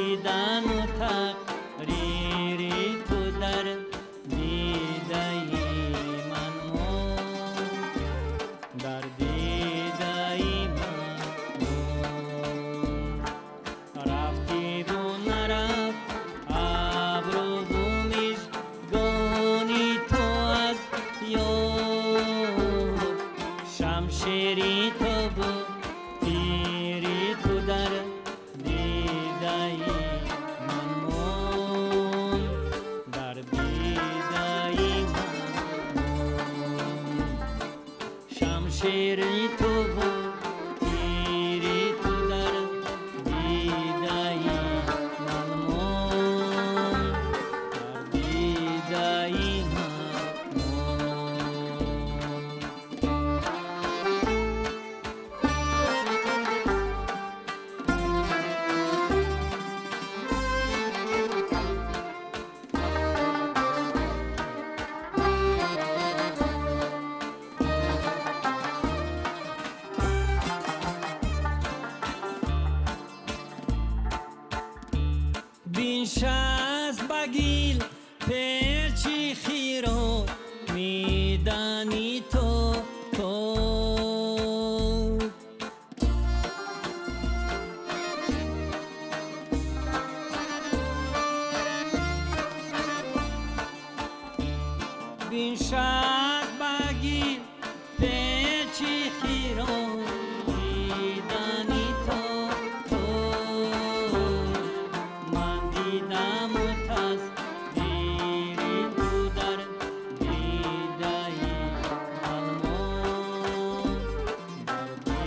Дидану тақрири ту дар дидаи ман монд, дар дидаи ман монд. Рафтиву нарафт абруву мижгони ту аз ёд, шамшери туву тири ту дар дидаи ман монд, дар дидаи ман монд. Шамшери туву тири ту дар дидаи ман монд, дар дидаи ман монд. Биншаст ба гил печи хиро медани то то. Биншаст ба гил печи хиро медани то то. Ман дидаму тасвири ту дар дидаи ман монд, дар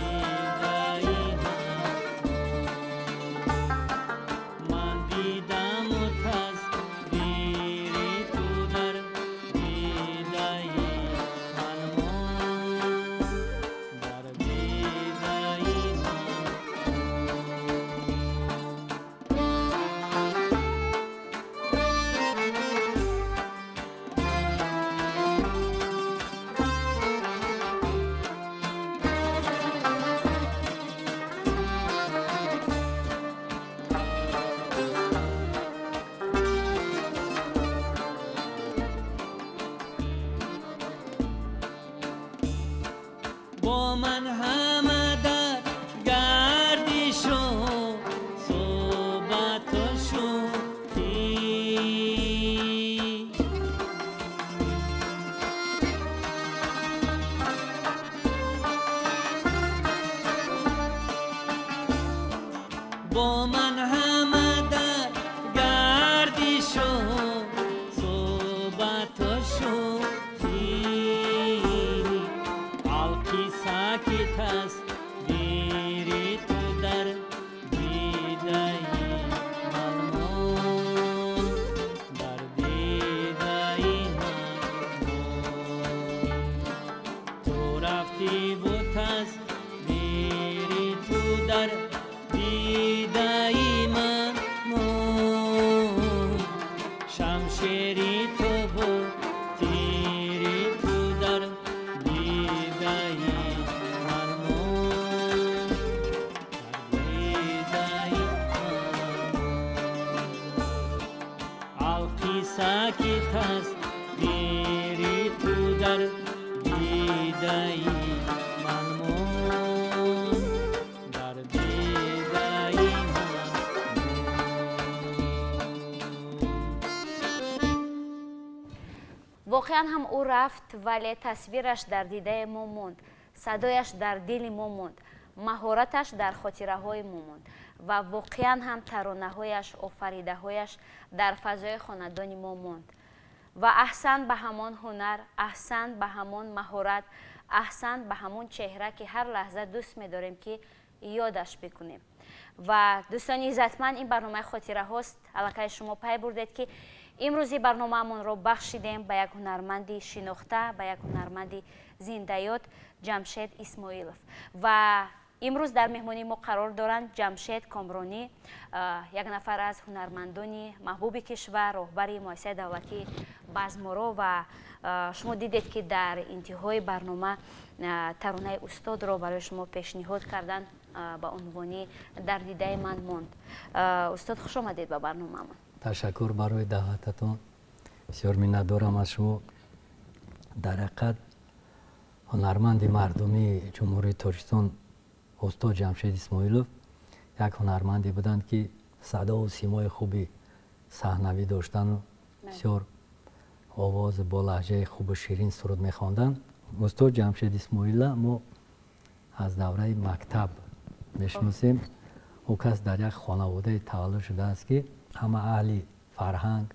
дидаи ман монд. Ман дидаму тасвири ту дар дидаи ман монд, дар дидаи ман монд. Бо ман ҳама дар гардишу суҳбату шӯхӣ. Бо ман ҳама дар гардишу суҳбату шӯхӣ. Алқисса ки тасвири ту дар дидаи ман монд, дар дидаи ман монд. Ту рафтиву тасвири ту дар дидаи ман монд, шамшери туву тири ту дар дидаи ман монд, дар дидаи ман монд. Алқисса ки тасвири ту дар дидаи ман монд, дар дидаи ман монд. Воқеан ҳам ӯ рафт, вале тасвираш дар дидаи мо монд, садояш дар дили мо монд, маҳораташ дар хотираҳои мо монд ва воқеан ҳам таронаҳояш, офаридаҳояш дар фазои хонадони мо монд. Ва аҳсан ба ҳамон ҳунар, аҳсан ба ҳамон маҳорат, аҳсан ба ҳамон чеҳра, ки ҳар лаҳза дӯст медорем, ки ёдаш бикунем. Ва дӯстони иззатманд, ин барномаи хотираҳост. Аллакай шумо пай бурдед, ки имрӯзи барномаамонро бахшидем ба як ҳунарманди шинохта, ба як ҳунарманди зиндаёд Ҷамшед Исмоилов. Ва имрӯз дар меҳмонии мо қарор доранд Ҷамшед Комронӣ, як нафар аз ҳунармандони маҳбуби кишвар, роҳбари муассисаи давлатии Базморо. Ва шумо дидед, ки дар интиҳои барнома таронаи устодро барои шумо пешниҳод карданд. Ба унвони «Дар дидаи ман монд». Устод, хуш омадед ба барномаамон. Ташаккур барои даъвататон, бисёр миннатдорам аз шумо. Дар ҳақиқат, ҳунарманди мардумии Ҷумҳурии Тоҷикистон устод Ҷамшед Исмоилов як ҳунарманде буданд, ки садову симои хуби саҳнавӣ доштану бисёр овоз бо лаҳҷаи хубу ширин суруд мехонданд. Устод Ҷамшед Исмоила мо аз давраи мактаб мешиносем. Ӯ кас дар як хонаводае таваллуд шудааст, ки ҳама аҳли фарҳанг,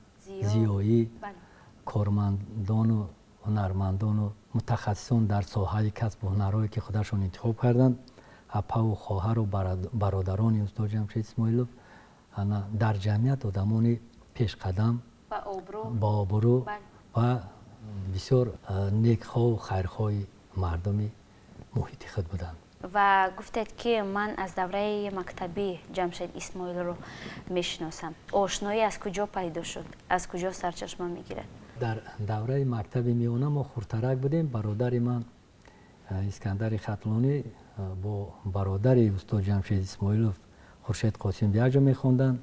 зиёӣ, кормандону ҳунармандону мутахассисон дар соҳаи касбу ҳунарҳое, ки худашон интихоб карданд. Апаву хоҳару бародарони устод Ҷамшед Исмоилов дар ҷамъият одамони пешқадам, бообрӯ ва бисёр некхоҳу хайрхоҳи мардуми муҳити худ буданд. Ва гуфтед, ки ман аз давраи мактабӣ Ҷамшед Исмоилро мешиносам. Ошноӣ аз куҷо пайдо шуд, аз куҷо сарчашма мегирад? Дар давраи мактаби миёна мо хурдтарак будем. Бародари ман Искандари Хатлонӣ бо бародари устод Ҷамшед Исмоилов Хуршед Қосим як ҷо мехонданд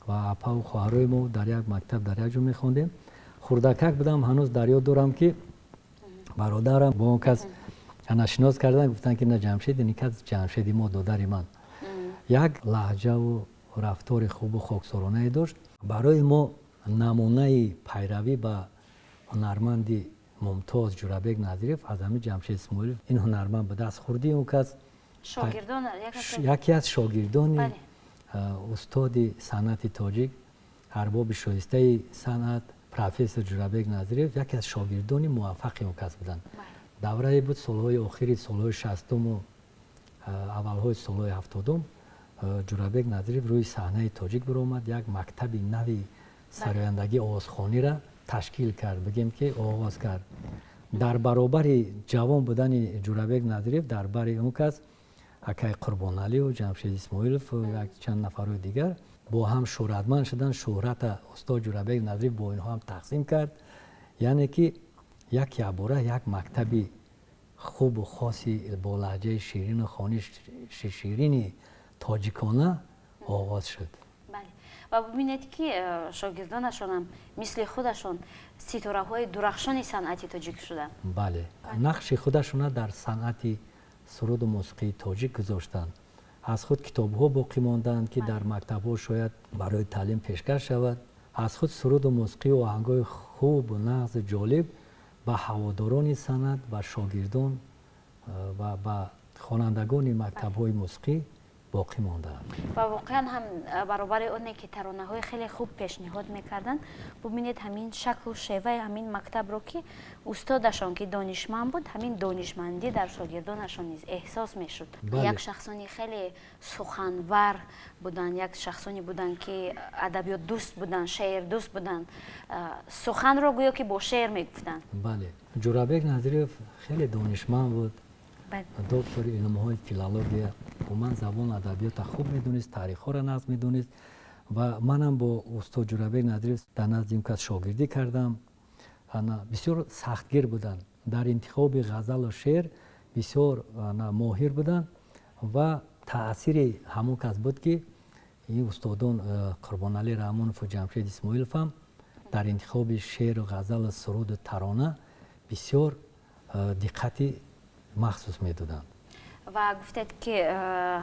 ва апаву хоҳарои мо дар як мактаб, дар як ҷо мехондем. Хурдакак будам ҳанӯз, дар ёд дорам, ки бародарам бо он кас ана шинос кардан, гуфтанд, ки на, Ҷамшед, ин кас Ҷамшеди мо, додари ман. Як лаҳҷаву рафтори хубу хоксоронае дошт. Барои мо намунаи пайравӣ ба ҳунарманди мумтоз Ҷурабек Назиров аз ҳамин Ҷамшед Исмоилов, ин ҳунарманд буда. Аз хурдии он кас яке аз шогирдони устоди санъати тоҷик, арбоби шоистаи санъат, профессор Ҷурабек Назиров, яке аз шогирдони муваффақи он кас буданд. Даврае буд, солҳои охири солҳои 60-уму аввалҳои солҳои 70-ум, Ҷурабек Назиров рӯи саҳнаи тоҷик биромад, як мактаби нави сарояндагӣ, овозхонира ташкил кард, бигем ки оғоз кард. Дар баробари ҷавон будани Ҷурабек Назиров, дар бари он кас акай Қурбоналиу Ҷамшед Исмоилов, як чанд нафарҳои дигар бо ҳам шӯҳратманд шуданд. Шӯҳрата устод Ҷурабек Назиров бо инҳо ҳам тақсим кард. Яъне ки як якбора як мактаби хубу хоси бо лаҳҷаи ширину хониши ширини тоҷикона оғоз шуд. Ва бубинед, ки шогирдонашонам мисли худашон ситораҳои дурахшони санъати тоҷик шуданд. Бале, нақши худашона дар санъати суруду мусиқии тоҷик гузоштанд. Аз худ китобҳо боқӣ монданд, ки дар мактабҳо шояд барои таълим пешкаш шавад. Аз худ суруду мусиқию оҳангҳои хубу нағзу ҷолиб ба ҳаводорони санъат, ба шогирдон ва ба хонандагони мактабҳои мусиқӣ боқӣ мондаанд. Ва воқеан ҳам, баробари оне ки таронаҳои хеле хуб пешниҳод мекарданд, бубинед, ҳамин шаклу шеваи ҳамин мактабро, ки устодашон ки донишманд буд, ҳамин донишмандӣ дар шогирдонашон низ эҳсос мешуд. Як шахсони хеле суханвар буданд, як шахсоне буданд, ки адабиётдӯст буданд, шеърдӯст буданд, суханро гӯё ки бо шеър мегуфтанд. Бале, Ҷурабек Назиров хеле донишманд буд, доктори илмҳои филология, умуман забону адабиётро хуб медонист, таърихҳоро нағз медонист. Ва манам бо устод Ҷурабек Назиров дар назди он кас шогирдӣ кардам. Бисёр сахтгир буданд, дар интихоби ғазалу шеър бисёр моҳир буданд. Ва таъсири ҳамон кас буд, ки ин устодон Қурбоналӣ Раҳмонову Ҷамшед Исмоилов ҳам дар интихоби шеъру ғазалу суруду тарона бисёр диққати махсус медоданд. Ва гуфтед, ки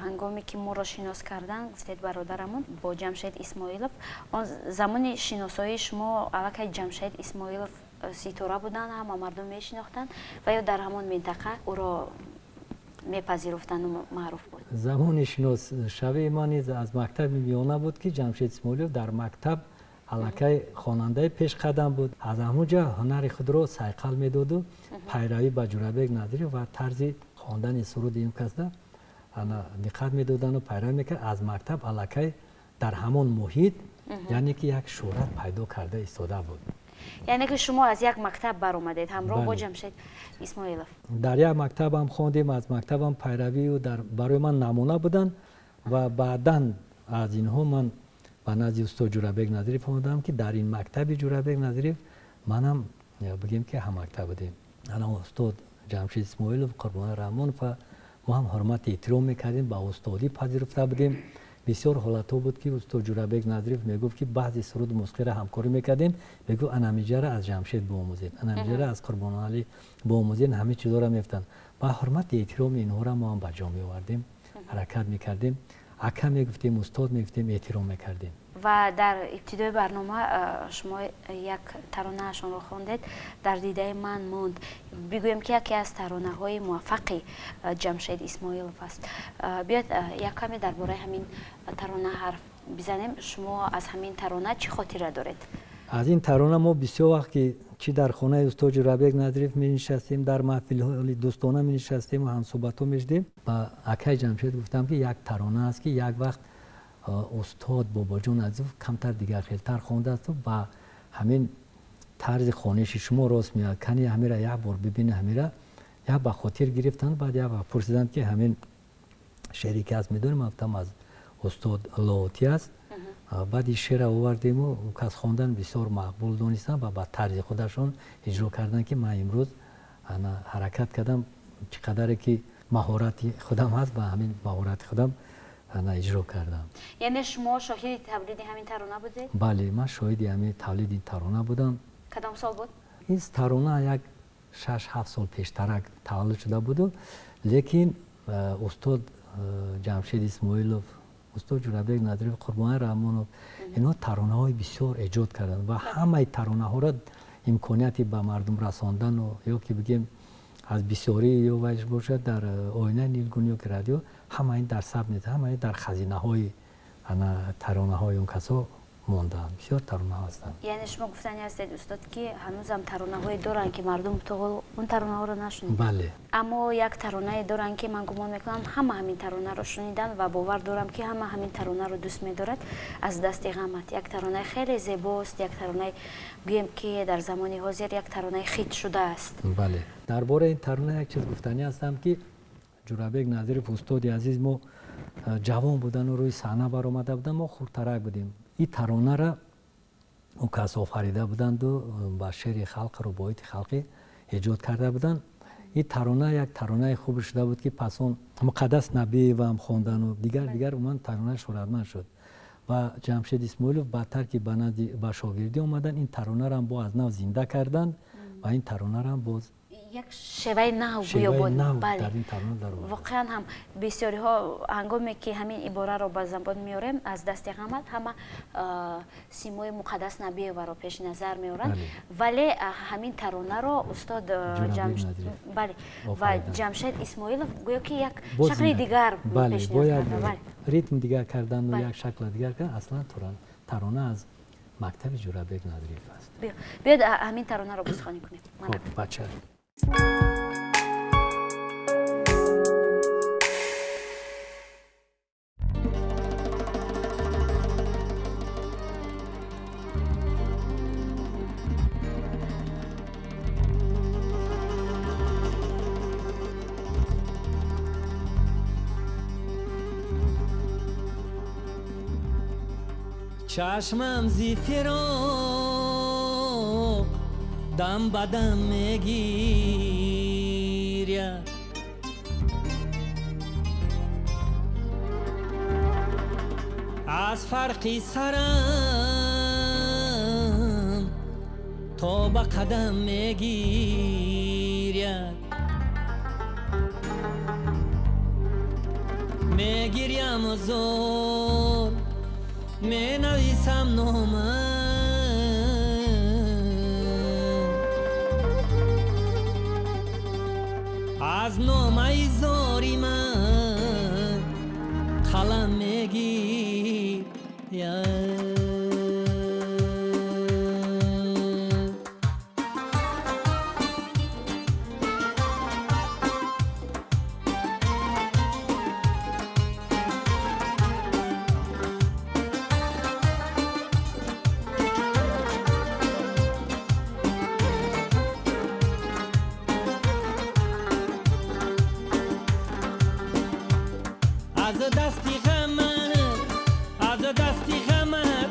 ҳангоме ки моро шинос кардан, гуфтед, бародарамон бо Ҷамшед Исмоилов, он замони шиносоии шумо аллакай Ҷамшед Исмоилов ситора буданд, ҳама мардум мешинохтанд ва ё дар ҳамон минтақа ӯро мепазируфтанду маъруф буд? Замони шиносшавии ман низ аз мактаби миёна буд, ки Ҷамшед Исмоилов дар мактаб аллакай хонандаи пешқадам буд. Аз ҳамон ҷо ҳунари худро сайқал медоду пайравӣ ба Ҷурабек Назиров ва тарзи хондани суруди ин касда диққат медодану пайравӣ мекард. Аз мактаб аллакай дар ҳамон муҳит, яъне ки як шӯҳрат пайдо карда истода буд. Яъне ки шумо аз як мактаб баромадед ҳамроҳ бо Ҷамшед Исмоилов? Дар як мактабам хондем, аз мактабам пайравию барои ман намуна буданд. Ва баъдан аз инҳо ман ба назди устод Ҷурабек Назиров омадам, ки дар ин мактаби Ҷурабек Назиров манам, бигем ки, ҳаммактаб будем. Ана устод Ҷамшед Исмоилов, Қурбони Раҳмонов ва Мо ҳам ҳурмати эҳтиром мекардем, ба устодӣ пазируфта будем. Бисёр ҳолатҳо буд, ки устод Ҷурабек Назриев мегуфт, ки баъзе суруду мусиқиро ҳамкорӣ мекардем, мегуфт, анамиҷара аз Ҷамшед биомӯзед, анамиҷара аз Қурбоналӣ биомӯзед, ҳамин чизҳоро мегуфтанд. Ба ҳурмати эҳтироми инҳоро мо ҳам ба ҷо меовардем, ҳаракат мекардем, ака мегуфтем, устод мегуфтем, эҳтиром мекардем. Ва дар ибтидои барнома шумо як таронаашонро хондед, «Дар дидаи ман монд». Бигӯем, ки яке аз таронаҳои муваффақи Ҷамшед Исмоилов аст. Биёед, як каме дар бораи ҳамин тарона ҳарф бизанем. Шумо аз ҳамин тарона чӣ хотира доред? Аз ин тарона мо бисёр вақт, ки чӣ дар хонаи устод Ҷурабек Назриев менишастем, дар маҳфилҳои дӯстона менишастем ва ҳамсӯҳбатҳо мешудем, ба акаи Ҷамшед гуфтам, ки як тарона аст, ки як вақт устод Бобоҷон Азизов камтар дигархелтар хондааст, ба ҳамин тарзи хониши шумо рост меояд, кани ҳамира як бор бибини. Ҳамира як ба хотир гирифтанд, баъд як ба пурсиданд, ки ҳамин шеъре ки аст, медонем? Гуфтам, аз устод Лоҳутӣ аст. Баъд ин шеъра овардему кас хондан, бисёр мақбул донистанд ва ба тарзи худашон иҷро карданд, ки ман имрӯз ҳаракат кардам, чӣ қадаре ки маҳорати худам ҳаст, ба ҳамин маҳорати худам иҷро кардам. Яъне шумо шоҳиди тавлиди ҳамин тарона будед? Бале, ман шоҳиди ҳамин тавлиди тарона будам. Кадом сол буд? Ин тарона як 6-7 сол пештарак таваллуд шуда буду, лекин устод Ҷамшед Исмоилов, устод Ҷурабек Назриев, Қурбони Раҳмонов, инҳо таронаҳои бисёр эҷод карданд ва ҳамаи таронаҳоро имконияти ба мардум расондану ё ки бигем аз бисёрӣ ё вайш бошад, дар оинаи нилгун ё ки радио, ҳама ин дар сабт нест, ҳама ин дар хазинаҳои таронаҳои он касо мондаанд. Бисёр таронаҳо ҳастанд. Яъне шумо гуфтани ҳастед, устод, ки ҳанӯзам таронаҳое доранд, ки мардум то ҳол он таронаҳоро нашуниданд? Бале. Аммо як таронае доранд, ки ман гумон мекунам, ҳама ҳамин таронаро шуниданд ва бовар дорам, ки ҳама ҳамин таронаро дӯст медорад: «Аз дасти ғамат». Як таронаи хеле зебост, як таронаи, гӯем ки дар замони ҳозир як таронаи хит шудааст. Бале, дар бораи ин тарона як чиз гуфтанӣ ҳастам, ки Ҷурабек Назиров, устоди азиз мо, ҷавон будану рӯи саҳна баромада буданд, мо хурдтарак будем. Ин таронара ӯ кас офарида буданду ба шеъри халқ, рубоити халқӣ эҷод карда буданд. Ин тарона як таронаи хубе шуда буд, ки пас он Муқаддас Набиеваам хондану дигар дигар, умуман тарона шӯҳратманд шуд. Ва Ҷамшед Исмоилов баъдтар, ки ба назди ба шогирдӣ омаданд, ин таронаро боз аз нав зинда карданд ва ин таронаро боз як шеваи нав гӯё буд. Дар ин тарона даровард. Воқеан ҳам, бисёриҳо ҳангоме ки ҳамин ибораро ба забон меорем, «Аз дасти ғамат», ҳама симои Муқаддас Набиеваро пеши назар меоранд, вале ҳамин таронаро устод, бале, ва Ҷамшед Исмоилов гӯё ки як шакли дигар пешниҳод, ритм дигар карданду як шакла дигар кардан. Аслан тарона аз мактаби Ҷурабек Назриев аст. Биёед, ҳамин таронаро бозхонӣ кунем. Бача. Чашмам зи фироқ дам ба дам мегиряд, аз фарқи сарам то ба қадам мегиряд. Мегирям, зор менависам нома, аз номаи зори ман қалам мегиряд. Аз дасти ғамат, аз дасти ғамат.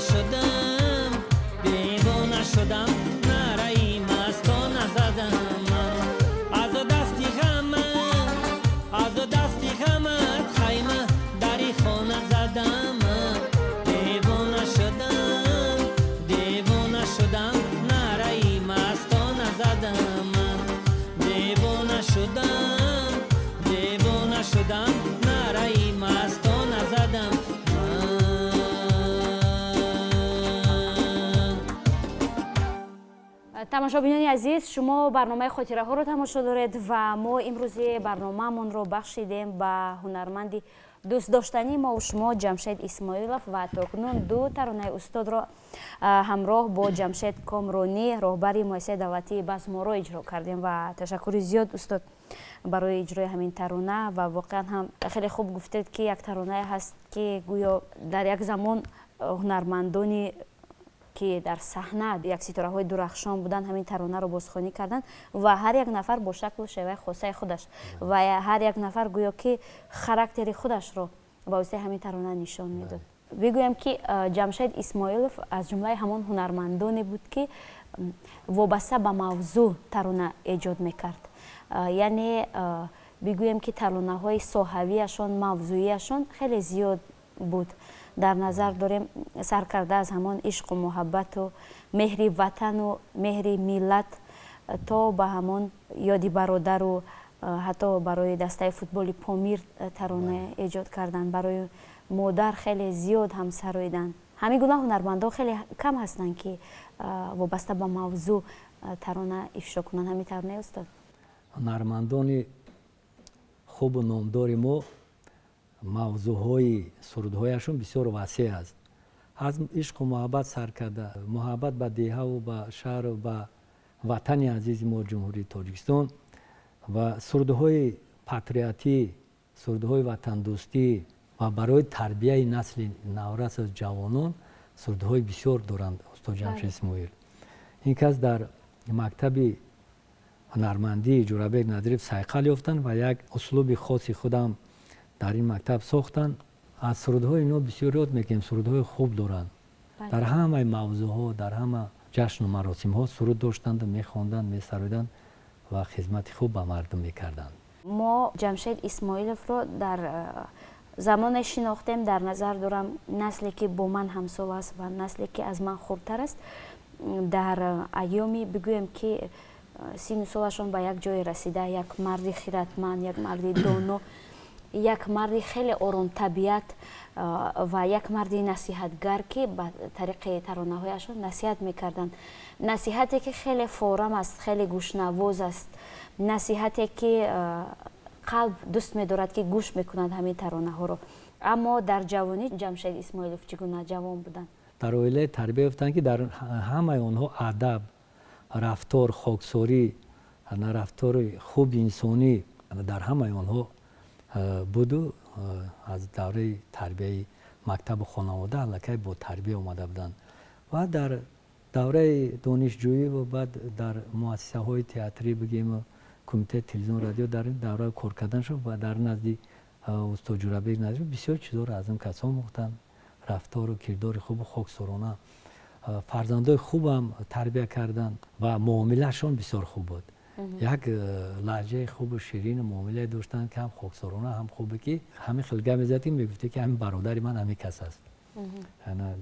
Шудам, девона шудам, нараи мастона задам. Аз дасти ғама, аз дасти ғамат хайма дари хона задам. Девона шудам, девона шудам, нараи мастона задам. Тамошобинони азиз, шумо барномаи хотираҳоро тамошо доред ва мо имрӯзи барномаамонро бахшидем ба ҳунарманди дӯстдоштании мову шумо Ҷамшед Исмоилов ва то кунун ду таронаи устодро ҳамроҳ бо Ҷамшед Комронӣ, роҳбари муассисаи давлатии Базморо иҷро кардем ва ташаккури зиёд устод барои иҷрои ҳамин тарона ва воқеан ҳам хеле хуб гуфтед, ки як таронае ҳаст, ки гӯё дар як замон ҳунармандони ки дар саҳна як ситораҳои дурахшон буданд, ҳамин таронаро бозхонӣ карданд ва ҳар як нафар бо шаклу шеваи хосаи худаш ва ҳар як нафар гӯё ки характери худашро ба воситаи ҳамин тарона нишон медод. Бигӯям, ки Ҷамшед Исмоилов аз ҷумлаи ҳамон ҳунармандоне буд, ки вобаста ба мавзӯъ тарона эҷод мекард. Яъне бигӯем, ки таронаҳои соҳавиашон, мавзӯияшон хеле зиёд буд. Дар назар дорем сар карда аз ҳамон ишқу муҳаббату меҳри ватану меҳри миллат то ба ҳамон ёди бародару ҳатто барои дастаи футболи Помир тарона эҷод кардан, барои модар хеле зиёд ҳам сароиданд. Ҳамин гуна ҳунармандон хеле кам ҳастанд, ки вобаста ба мавзӯъ тарона ифшо кунанд. Ҳамин тавр не, устод? Ҳунармандони хубу номдори мо мавзӯъҳои сурудҳояшон бисёр васеъ аст. Аз ишқу муҳаббат сар карда, муҳаббат ба деҳаву ба шаҳру ба ватани азизи мо Ҷумҳурии Тоҷикистон ва сурудҳои патриотӣ, сурудҳои ватандӯстӣ ва барои тарбияи насли наврасу ҷавонон сурудҳои бисёр доранд устод Ҷамшед Исмоил. Ин кас дар мактаби ҳунармандии Ҷӯрабек Назиров сайқал ёфтанд ва як услуби хоси худам дар ин мактаб сохтанд. Аз сурудҳои ино бисёр ёд мекунем, сурудҳои хуб доранд. Дар ҳамаи мавзӯъҳо, дар ҳама ҷашну маросимҳо суруд доштанду мехонданд, месароиданд ва хизмати хуб ба мардум мекарданд. Мо Ҷамшед Исмоиловро дар замоне шинохтем, дар назар дорам насле, ки бо ман ҳамсол аст ва насле, ки аз ман хурдтар аст, дар айёми бигӯем, ки сину солашон ба як ҷое расида, як марди хиратманд, як марди доно, як марди хеле оромтабиат ва як марди насиҳатгар, ки ба тариқи таронаҳояшон насиҳат мекарданд. Насиҳате, ки хеле форам аст, хеле гӯшнавоз аст, насиҳате, ки қалб дӯст медорад, ки гӯш мекунад ҳамин таронаҳоро. Аммо дар ҷавонӣ Ҷамшед Исмоилов чӣ гуна ҷавон буданд? Дар оилае тарбия ёфтанд, ки дар ҳамаи онҳо адаб, рафтор, хоксорӣ рафтори хуби инсонӣ дар ҳамаи онҳо буду аз давраи тарбияи мактабу хонавода аллакай бо тарбия омада буданд ва дар давраи донишҷӯӣ ва баъд дар муассисаҳои театрӣ бигем, кумитаи телевизион радио дар ин давра кор карданшон ва дар назди устод Ҷурабек Назиров бисёр чизҳоро аз ин кас омӯхтанд. Рафтору кирдори хубу хоксорона, фарзандои хубам тарбия карданд ва муомилаашон бисёр хуб буд. Як лаҳҷаи хубу ширину муомилае доштанд, ки ҳам хоксорона, ҳам хубе, ки ҳамин хел гап мезад, ки мегуфте, ки ҳамин бародари ман ҳамин кас аст.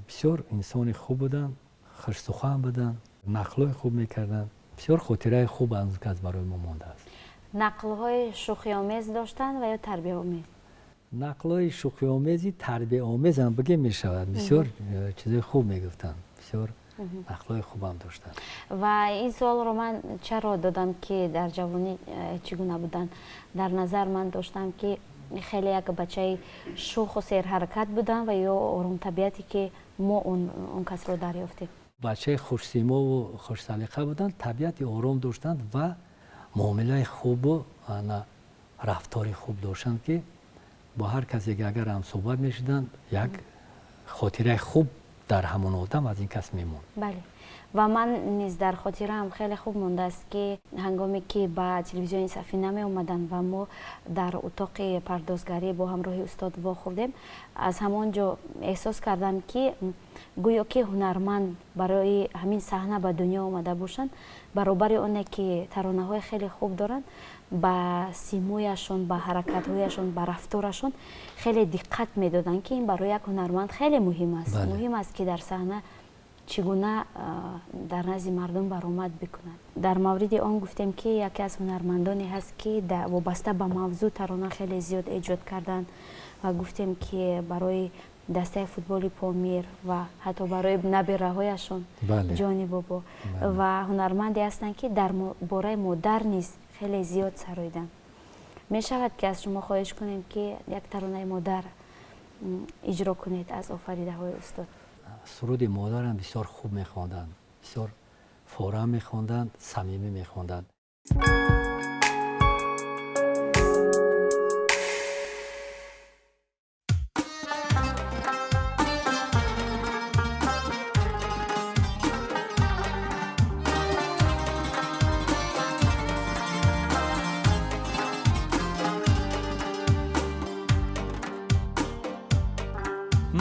Бисёр инсони хуб буданд, хушсухан буданд, нақлҳои хуб мекарданд. Бисёр хотираи хуб аз он кас барои мо мондааст. Нақлҳои шӯхиомез доштанд ва ё тарбияомез? Нақлҳои шӯхиомези тарбияомезам бигем мешавад. Бисёр чизои хуб мегуфтанд, бисёр нақлҳои хубам доштанд. Ва ин суолро ман чаро додам, ки дар ҷавонӣ чӣ гуна буданд? Дар назар ман доштам, ки хеле як бачаи шӯху серҳаракат буданд ва ё оромтабиате, ки мо он касро дарёфтем. Бачаи хушсимову хушсалиқа буданд, табиати ором доштанд ва муомилаи хубу рафтори хуб доштанд, ки бо ҳар касе ки агар ҳамсӯҳбат мешуданд, як хотираи хуб дар ҳамон одам аз ин кас мемонд. Бале, ва ман низ дар хотираам хеле хуб мондааст, ки ҳангоме ки ба телевизиони Сафина меомаданд ва мо дар утоқи пардозгарӣ бо ҳамроҳи устод вохӯрдем, аз ҳамон ҷо эҳсос кардам, ки гӯё ки ҳунарманд барои ҳамин саҳна ба дунё омада бошанд. Баробари оне ки таронаҳои хеле хуб доранд, ба симояшон, ба ҳаракатҳояшон, ба рафторашон хеле диққат медоданд, ки ин барои як ҳунарманд хеле муҳим аст. Муҳим аст, ки дар саҳна чӣ гуна дар назди мардум баромад бикунад. Дар мавриди он гуфтем, ки яке аз ҳунармандоне ҳаст, ки вобаста ба мавзӯъ тарона хеле зиёд эҷод карданд ва гуфтем, ки барои дастаи футболи Помир ва ҳатто барои набираҳояшон ҷони бобо. Ва ҳунарманде ҳастанд, ки дар бораи модар низ хеле зиёд сароиданд. Мешавад, ки аз шумо хоҳиш кунем, ки як таронаи модар иҷро кунед аз офаридаҳои устод? Суруди модарам бисёр хуб мехонданд, бисёр форам мехонданд, самимӣ мехонданд.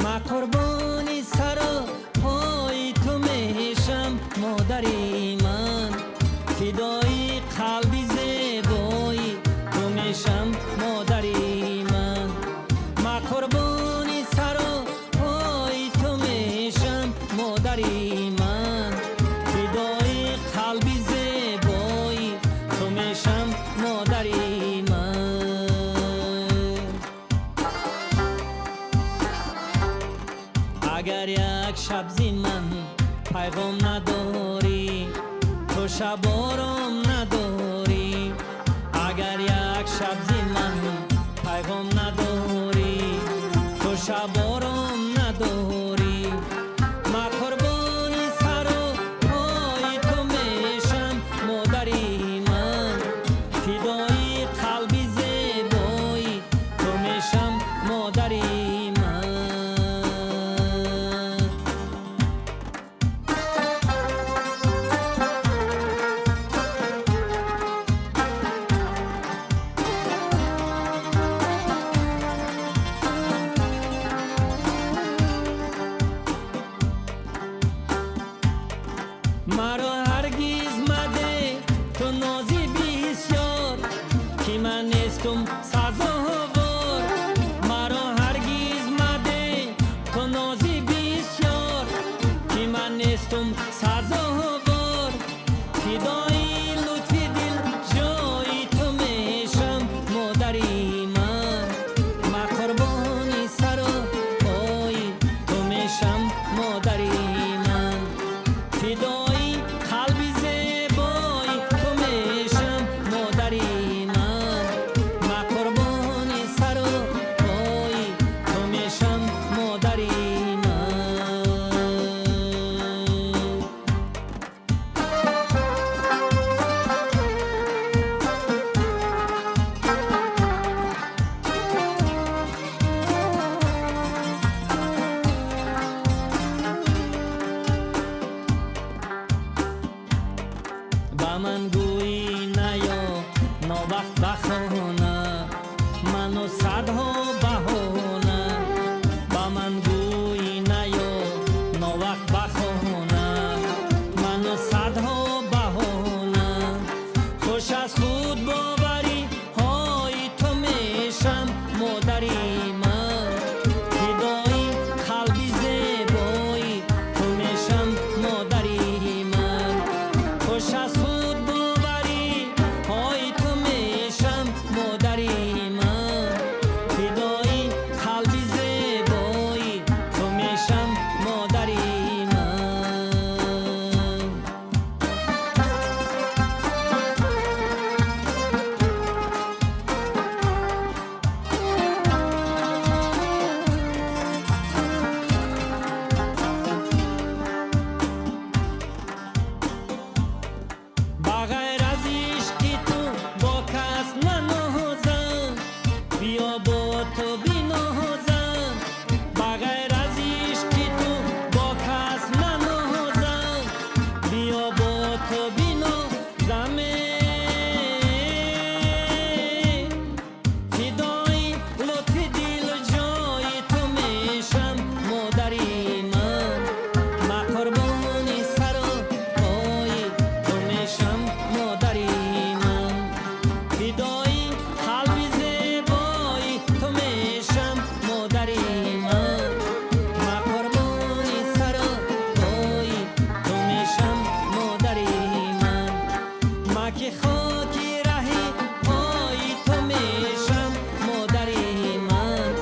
Ма қурбони саро пои ту мешам, модари ман, фидои қалби зебои ту мешам, модари ман. Ма қурбони саро пои ту мешам, модари ман, фидои қалби зебои ту мешам, модари ман. Агар як шаб зи ман пайғом надорӣ, ту шаб ором надорӣ. Агар як шаб зи ман пайғом надорӣ, ту шаб ором надорӣ. Ма қурбони сару пои ту мешам, модари ман, фидои қалби зебои ту мешам, модари ман. Маро ҳаргиз маде ту нози бисёр, ки ман нестум сазовор. Маро ҳаргиз маде ту нози бисёр, ки ман нестум сазовор. Фидои лутфи дил ҷои ту мешам, модари ман. Ма қурбони сару пои ту мешам, модари ман. Фидои қалби зебои ту мешам, модари ман. Ма қурбони Хуш аз худ боварӣ ҳои ту мешам модари ман. Фидои қалби зебои ту мешам модари ман. Хуш аз худ боварӣ ҳои ту мешам модари ман. Фидои қалби зебои ту мешам модари ман. Ба ғайр аз ишқи ту бо кас нанозам, биё бо ту бинозам. Ба ғайр аз ишқи ту бо кас нанозам, биё бо ту бинозам. Фидои лутфи дилҷои ту мешам модари ман. Ма қурбони сару пои ту мешам модари ман. Фидои қалби зебои ту мешам модари ман. Ма қурбони сару пои ту мешам модари ман. Ма ки хоки раҳи пои ту мешам модари ман.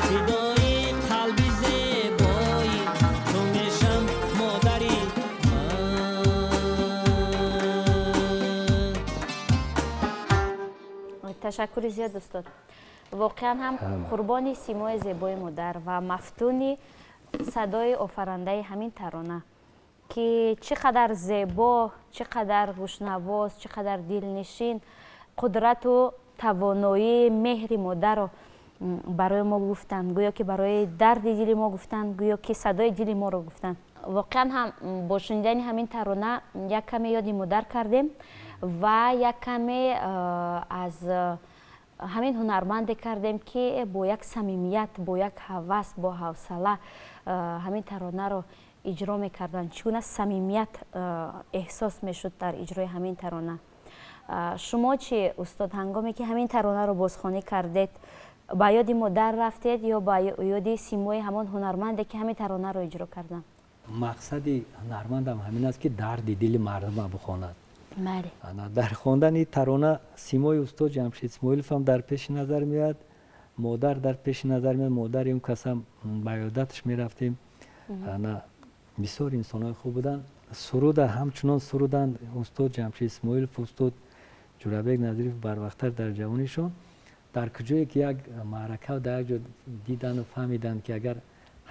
Фидои қалби зебои ту мешам модари ман. Ташаккури зиёд, устод. Воқеан ҳам қурбони симои зебои модар ва мафтуни садои офарандаи ҳамин тарона, ки чӣ қадар зебо, чӣ қадар гӯшнавоз, чӣ қадар дилнишин қудрату тавоноии меҳри модарро барои мо гуфтанд, гӯё ки барои дарди дили мо гуфтанд, гӯё ки садои дили моро гуфтанд. Воқеан ҳам бо шунидани ҳамин тарона як каме ёди модар кардем ва як каме аз ҳамин ҳунарманде кардем, ки бо як самимият, бо як ҳавас, бо ҳавсала ҳамин таронаро иҷро мекарданд. Чӣ гуна самимият эҳсос мешуд дар иҷрои ҳамин тарона. Шумо чӣ, устод, ҳангоме ки ҳамин таронаро бозхонӣ кардед, ба ёди модар рафтед ё ба ёди симои ҳамон ҳунарманде, ки ҳамин таронаро иҷро карданд? Мақсади ҳунармандам ҳамин аст, ки дарди дили мардума бихонад. Бале. Ана дар хондани тарона симои устод Ҷамшед Исмоилов ҳам дар пеши назар меояд, модар дар пеши назар меояд, модари он касам ба ёдаташ мерафтем. Ана бисёр инсонҳои хуб буданд. Суруда ҳамчунон суруданд устод Ҷамшед Исмоилов, устод Ҷурабек Назиров барвақттар дар ҷавонишон. Дар куҷое ки як маърака дар як ҷо дидану фаҳмиданд, ки агар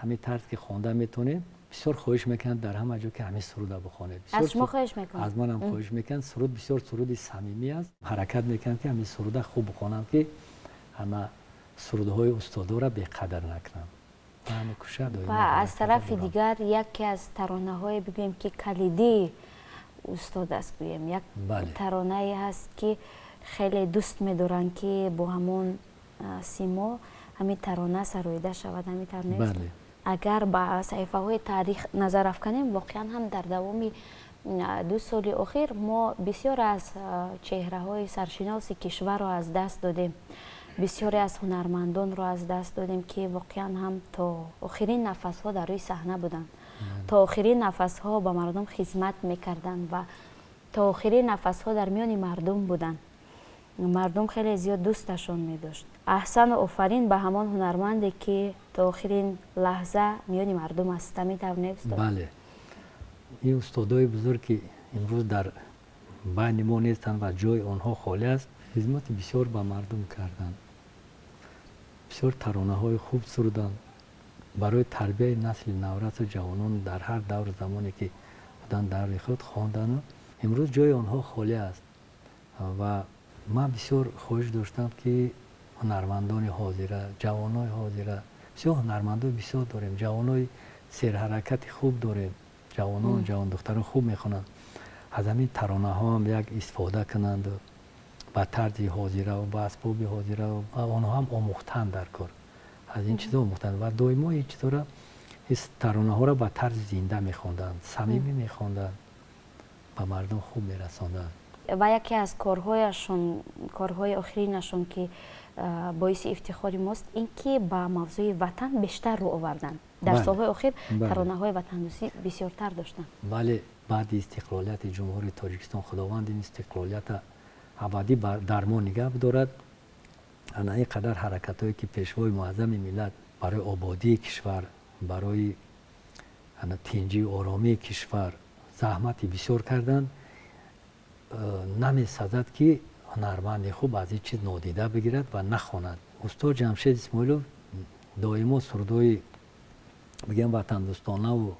ҳамин тарз ки хонда метавонем, бисёр хоҳиш мекунанд дар ҳама ҷо, ки ҳамин суруда бихонед. Аз шумо хоҳиш мекунанд? Аз манам хоҳиш мекунанд. Суруд бисёр суруди самимӣ аст. Ҳаракат мекунанд, ки ҳамин суруда хуб бихонам, ки ҳама сурудҳои устодоро беқадр накунам. Ва аз тарафи дигар яке аз таронаҳое бигӯем, ки калидии устод аст, гӯем, як таронае ҳаст, ки хеле дӯст медоранд, ки бо ҳамон симо ҳамин тарона сароида шавад, ҳамин тарона. Агар ба саҳифаҳои таърих назар афканем, воқеан ҳам дар давоми 2 соли охир мо бисёр аз чеҳраҳои саршиноси кишварро аз даст додем, бисёре аз ҳунармандонро аз даст додем, ки воқеан ҳам то охирин нафасҳо дар рӯи саҳна буданд, то охирин нафасҳо ба мардум хизмат мекарданд ва то охирин нафасҳо дар миёни мардум буданд. Мардум хеле зиёд дӯсташон медошт. Аҳсану офарин ба ҳамон ҳунарманде, ки то охирин лаҳза миёни мардум аст. Ҳамин тавр не, устод? Бале, ин устодои бузург, ки имрӯз дар байни мо нестанд ва ҷои онҳо холӣ аст, хизмати бисёр ба мардум карданд, бисёр таронаҳои хуб суруданд барои тарбияи насли наврасу ҷавонон. Дар ҳар давру замоне ки буданд, даври худ хондану имрӯз ҷои онҳо холӣ аст. Ва ман бисёр хоҳиш доштам, ки ҳунармандони ҳозира, ҷавонои ҳозира, бисёр ҳунармандои бисёр дорем, ҷавонои серҳаракати хуб дорем, ҷавонон, ҷавондухтарон хуб мехонанд, аз ҳамин таронаҳоам як истифода кунанду ба тарзи ҳозираву ба асбоби ҳозираву онҳо ҳам омӯхтанд дар кор, аз ин чизо омӯхтанд ва доимо ин чизоро, таронаҳоро ба тарзи зинда мехонданд, самимӣ мехонданд, ба мардум хуб мерасонданд. Ва яке аз корҳояшон, корҳои охиринашон, ки боиси ифтихори мост, ин ки ба мавзӯи ватан бештар рӯ оварданд. Дар солҳои охир таронаҳои ватандӯстӣ бисёртар доштанд. Бале, баъди истиқлолияти Ҷумҳурии Тоҷикистон, Худованд ин истиқлолията абадӣ дар мо нигаҳ бидорад. Ана ин қадар ҳаракатҳое, ки Пешвои Муаззами миллат барои ободии кишвар, барои тинҷию оромии кишвар заҳмати бисёр карданд, намесазад, ки ҳунарманди хуб аз ин чиз нодида бигирад ва нахонад. Устод Ҷамшед Исмоилов доимо сурудҳои, бигем, ватандӯстонаву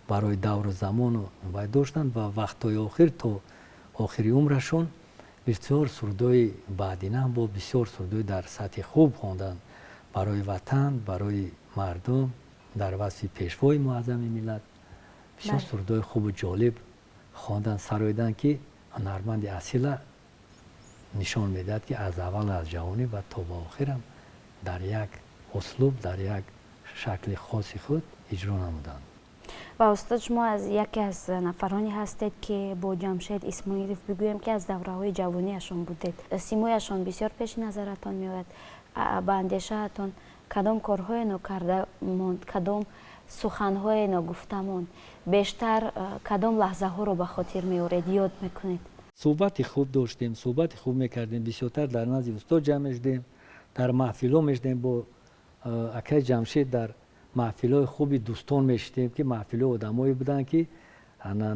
барои давру замону вай доштанд ва вақтҳои охир, то охири умрашон, бисёр сурудҳои баъдина бо бисёр сурудҳои дар сатҳи хуб хонданд барои ватан, барои мардум, дар васфи Пешвои Муаззами миллат бисёр сурудҳои хубу ҷолиб хондан, сароиданд, ки ҳунарманди асила нишон медиҳад, ки аз аввал, аз ҷавонӣ ва то ба охирам дар як услуб, дар як шакли хоси худ иҷро намуданд. Ва устод, шумо аз яке аз нафароне ҳастед, ки бо Ҷамшед Исмоилов, бигӯем, ки аз давраҳои ҷавониашон будед. Симояшон бисёр пеши назаратон меояд. Ба андешаатон, кадом корҳое нокарда монд, кадом суханҳое ногуфта монд? Бештар кадом лаҳзаҳоро ба хотир меоред, ёд мекунед? Суҳбати хуб доштем, суҳбати хуб мекардем. Бисёртар дар назди устод ҷамъ мешудем, дар маҳфилҳо мешудем бо акаи Ҷамшед, дар маҳфилҳои хуби дӯстон мешидем, ки маҳфилҳои одамое буданд, ки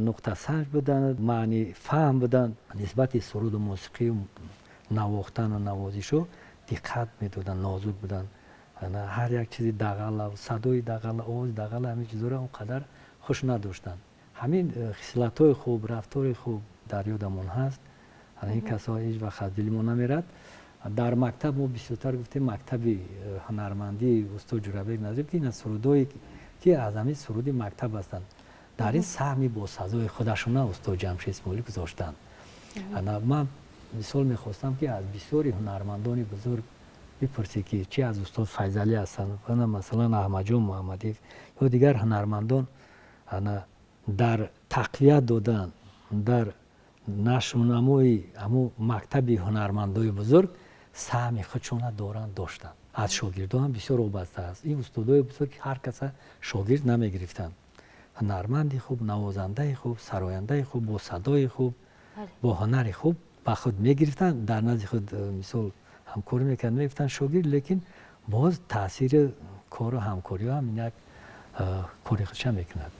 нуқтасанҷ буданд, маъни фаҳм буданд, нисбати суруду мусиқию навохтану навозишҳо диққат медоданд, нозук буданд. Ҳар як чизи дағала, садои дағала, овози дағала, ҳамин чизҳоро он қадар хуш надоштанд. Ҳамин хислатҳои хуб, рафтори хуб дар ёдамон ҳаст. Ин касҳо ҳеҷ вақт аз дили мо намерад. Дар мактаб мо бисёртар гуфтем, мактаби ҳунармандии устод Ҷурабек Назиров, ки ина сурудҳое, ки аз ҳамин суруди мактаб ҳастанд, дар ин саҳми бо сазои худашона устод Ҷамшед Исмоилӣ гузоштанд. Ман мисол мехостам, ки аз бисёри ҳунармандони бузург бипурсӣ, ки чи аз устод Файзалӣ ҳастанд, масалан, Аҳмадҷон Муҳаммадиев ё дигар ҳунармандон, дар тақвият додан, дар нашрунамои ҳамун мактаби ҳунармандои бузург саҳми худшона доранд, доштанд. Аз шогирдо ҳам бисёр вобаста аст. Ин устодои бузург ҳар каса шогирд намегирифтанд. Ҳунарманди хуб, навозандаи хуб, сарояндаи хуб, бо садои хуб, бо ҳунари хуб ба худ мегирифтанд, дар назди худ э, мисол ҳамкорӣ мекарданд, мегуфтанд шогирд, лекин боз таъсири кору ҳамкориҳо ҳам як кори худша мекунад.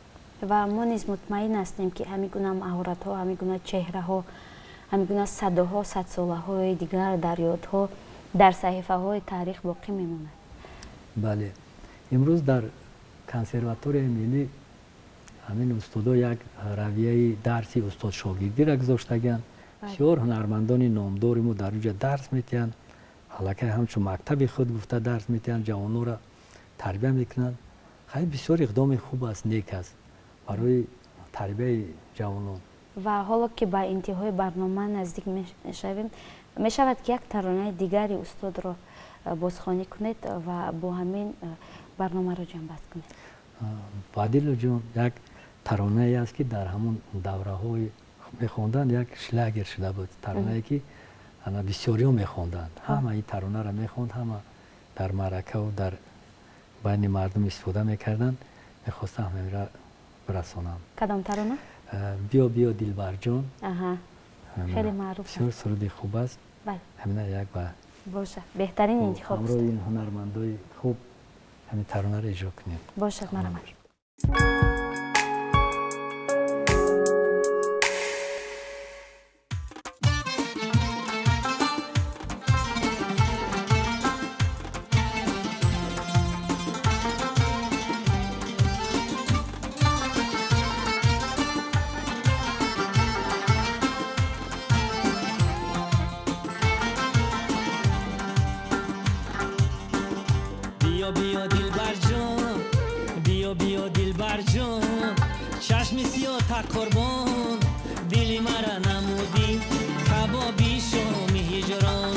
Ва мо низ мутмаин ҳастем, ки ҳамин гуна маҳоратҳо, ҳамин гуна чеҳраҳо, ҳамин гуна садоҳо садсолаҳои дигар дар ёдҳо, дар саҳифаҳои таърих боқӣ мемонад. Бале, имрӯз дар Консерваторияи миллӣ ҳамин устодо як равияи дарси устодшогирдиро гузоштагианд. Бисёр ҳунармандони номдори мо дар онҷа дарс метиҳанд, аллакай ҳамчун мактаби худ гуфта дарс метиҳанд, ҷавононро тарбия мекунанд. Хай, бисёр иқдоми хуб аст, нек аст барои тарбияи ҷавонон. Ва ҳоло ки ба интиҳои барнома наздик мешавем, мешавад, ки як таронаи дигари устодро бозхонӣ кунед ва бо ҳамин барномаро ҷамъбаст кунед. Бадилоҷон, як таронае аст, ки дар ҳамон давраҳои мехонданд, як шлягер шуда буд, таронае, ки бисёриҳо мехонданд. Ҳама ин таронаро мехонд, ҳама дар маъракаву дар байни мардум истифода мекарданд. Мехостам ҳаминро бирасонам. Кадом тарона? «Биё, биё, дилбарҷон». Хеле маъруф. Бисёр суруди хуб аст. Ҳамина як ба Бошад, беҳтарин интихоб. Ҳамроҳи ин ҳунармандои хуб ҳамин таронаро иҷро кунем. Бошад, марҳамат. Биё, биё, дилбарҷон, биё, биё, дилбарҷон, чашми сиёҳта қурбон, дили мара намудӣ кабоби шоми ҳиҷрон,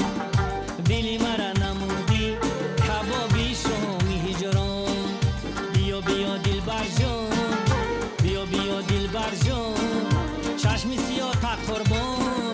дили мара намудӣ кабоби шоми ҳиҷрон. Биё, биё, дилбарҷон, биё, биё, дилбарҷон, чашми сиёҳта қурбон.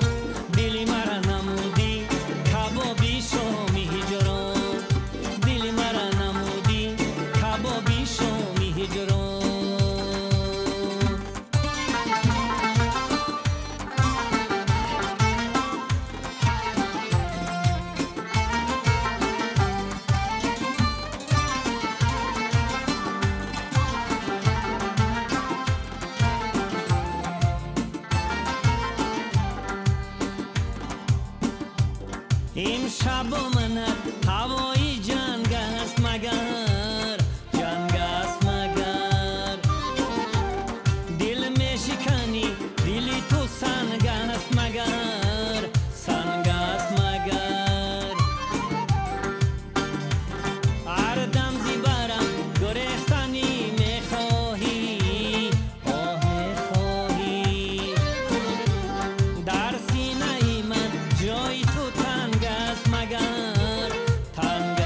Имшаб бо манат ҳавои ҷанг аст магар, ҷанг аст магар. Дил мешиканӣ, дили ту санг аст магар, санг аст магар. Ҳар дам зи барам гурехтанӣ мехоҳӣ, оҳ мехоҳӣ. Дар синаи ман ҷои ту танг аст магар, танг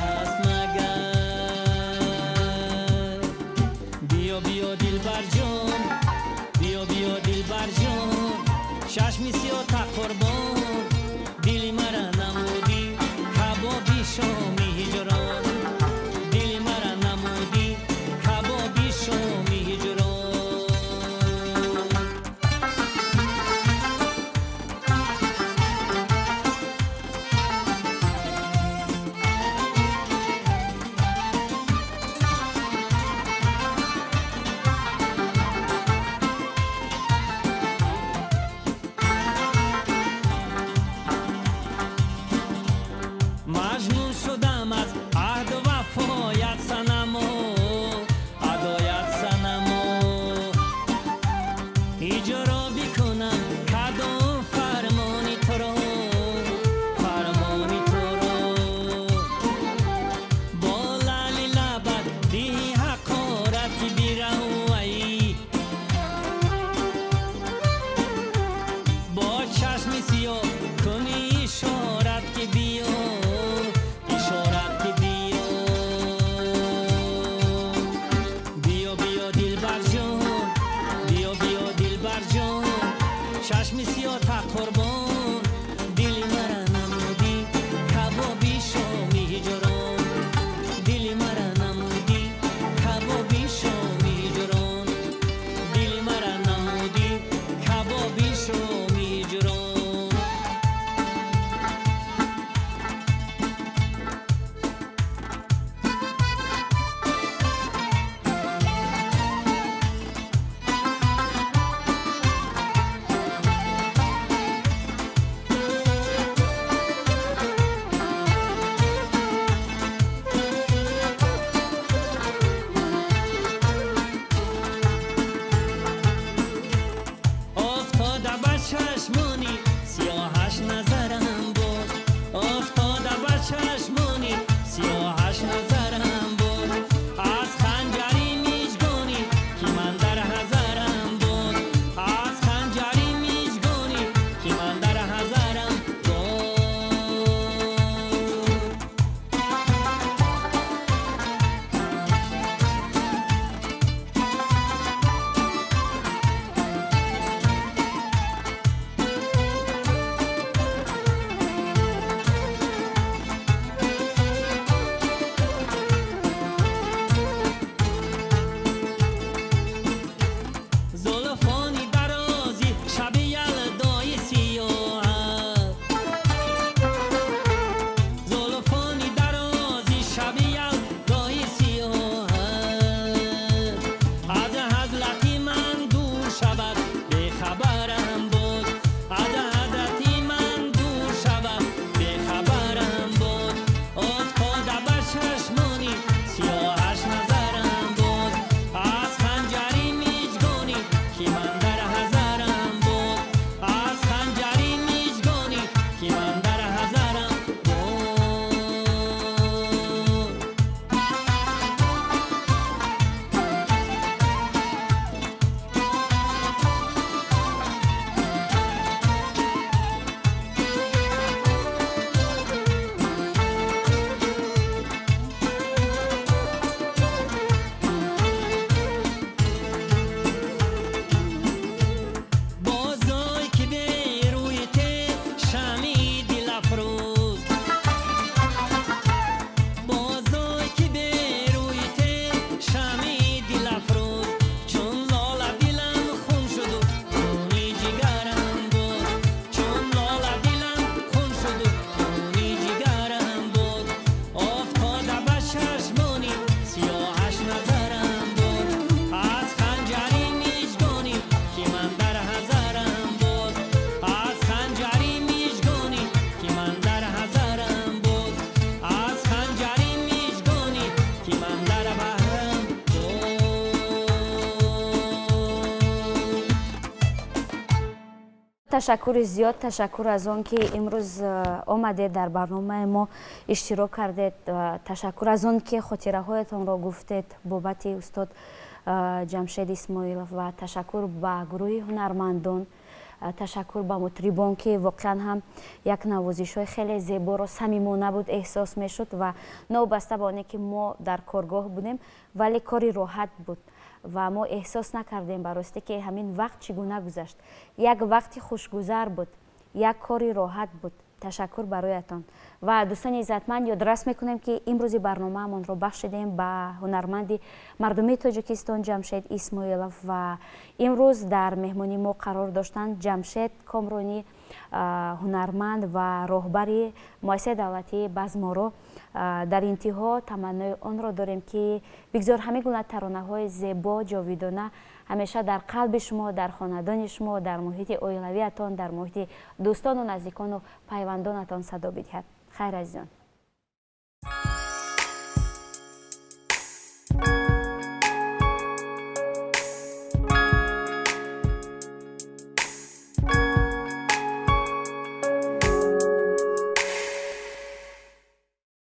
Ташаккури зиёд, ташаккур аз он ки имрӯз омадед, дар барномаи мо иштирок кардед. Ташаккур аз он ки хотираҳоятонро гуфтед бобати устод Ҷамшед Исмоилов ва ташаккур ба гурӯҳи ҳунармандон, ташаккур ба мутрибон, ки воқеан ҳам як навозишҳои хеле зеборо, самимона буд, эҳсос мешуд. Ва новобаста ба оне ки мо дар коргоҳ будем, вале кори роҳат буд ва мо эҳсос накардем ба ростӣ, ки ҳамин вақт чӣ гуна гузашт. Як вақти хушгузар буд, як кори роҳат буд. Ташаккур бароятон. Ва дӯстони иззатманд, ёдрас мекунем, ки имрӯзи барномаамонро бахшидем ба ҳунарманди мардумии Тоҷикистон Ҷамшед Исмоилов ва имрӯз дар меҳмонии мо қарор доштанд Ҷамшед Комронӣ, ҳунарманд ва роҳбари муассисаи давлатии Базморо. Дар интиҳо таманнои онро дорем, ки бигзор ҳамин гуна таронаҳои зебо ҷовидона ҳамеша дар қалби шумо, дар хонадони шумо, дар муҳити оилавиятон, дар муҳити дӯстону наздикону пайвандонатон садо бидиҳад. Хайр, азизон.